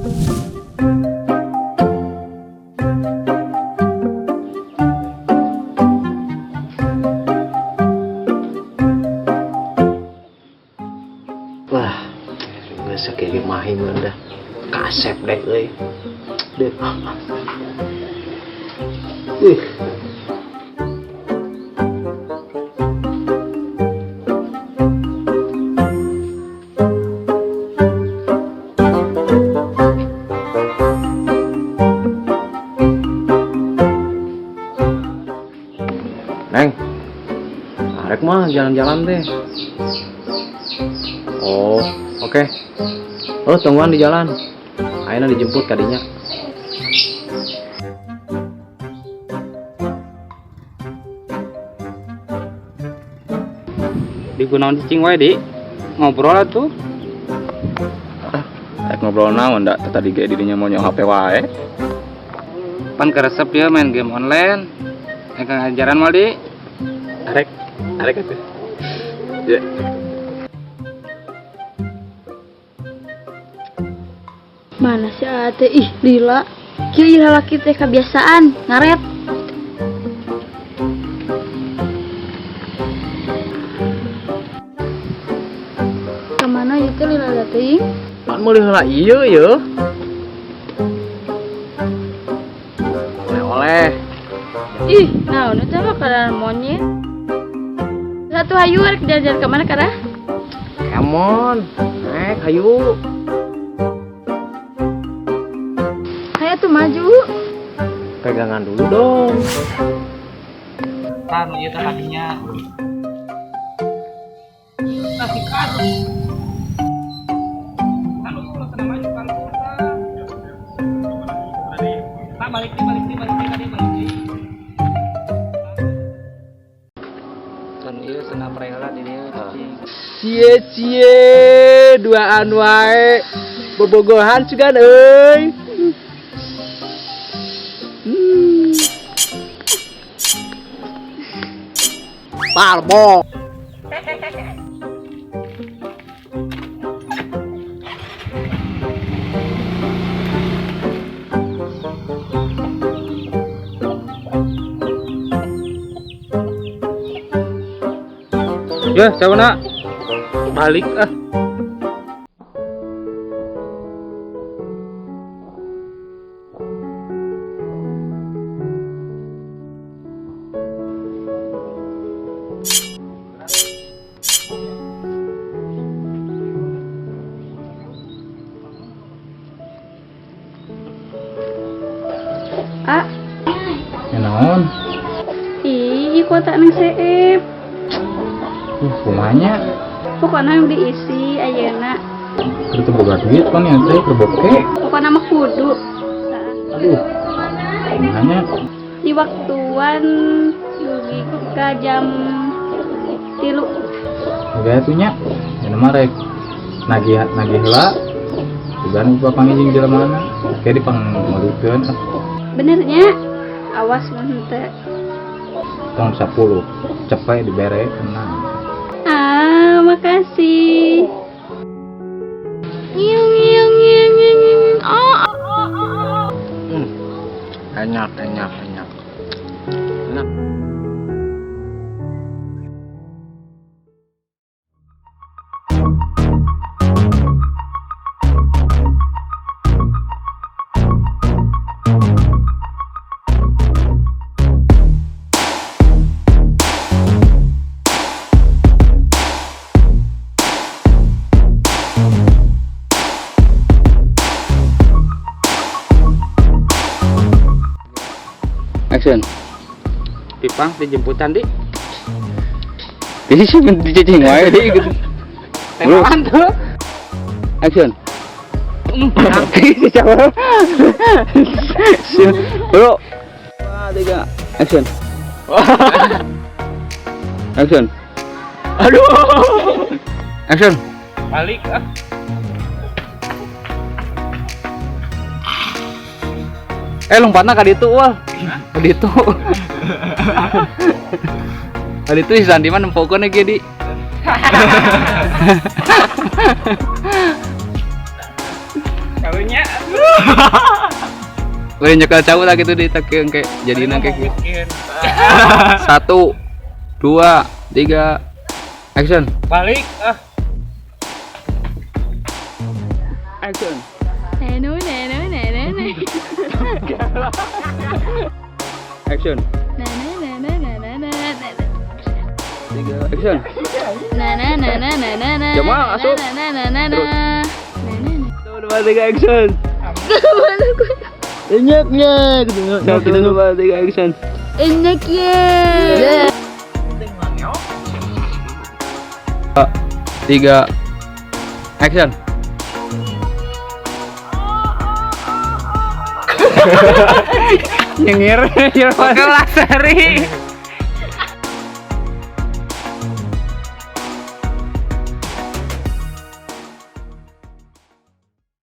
Wah, geus sakieu mahi dah. Kasep deh euy. Deh. Ih. Neng, arek mah jalan-jalan deh. Oh, oke. Oh, tungguan di jalan. Ayeuna dijemput kadinya. Di gunaon cicing wae di ngobrol atuh. Rek ngobrol naon da tadi ge dirinya mau nyoo HP wae. Pan keresep ya main game online. Rek ngajaran mal di. Arek, arek atuh. Ya. Mana si Ate? Ih, lila. Kieu ieu lalaki teh kebiasaan ngaret. Kemana ieu teh lila teuing? Pan meuli heula ieu yeuh. Oleh-oleh. Ih, naon eta makanan monyet. Satu hayu rek jalan-jalan kemana kara? Kemon. Rek hayu. Hayu tuh maju. Pegangan dulu dong. Tah nu ieu teh kadinya. Cie cie duaan wae. Bobogohan sugan euy. Palmo. Ya, siapa nak? Balik ah. Ah, Ya naon? ih, kuota nang seep. Kumanya? Pokoknya yang diisi ayeuna. Keur teu boga duit pan ya teh keur boke. Pokoknya mah kudu. Aduh. Kumanya? Di waktuan dugi ka jam 3. Oke atuh nya. Ya mah rek nagih nagih heula. Sugan bapak jeung jelema mana? Kayak dipangmeulikeun ah. Benernya awas mun teu. Tong 10 cepet dibere tenang. Ah, makasih. Ngiung ngiung ngiung ngiung ngiung. Oh, oh, oh, oh. Enak, enak, enak. Enak. Action. Pipang dijemputan di. Di sini dicicing wae di gitu. Tembakan tuh. Action. Siapa? Bro. 2, 3. Action. Action. Aduh. Action. Balik ah. Lompatna ka ditu wah. Ka ditu. Ka ditu si Sandi mah nempokeun ge di. Karunya. Udah nyekel cau lah gitu di tak engke jadi nangke gitu. Satu, dua, tiga, action. Balik ah. Action. Nenu nenu nenu nenu. Action. Nenu nenu nenu nenu. Tiga, action. Na na na na na na na. Jamal, asup. Na na na na na. Terus. Na na na. Satu, dua, tiga, action. Enyek nyek. Satu, dua, tiga, action. Enak ya. Dua, tiga, action. Nyengir, nyengir. Oke lah, seri.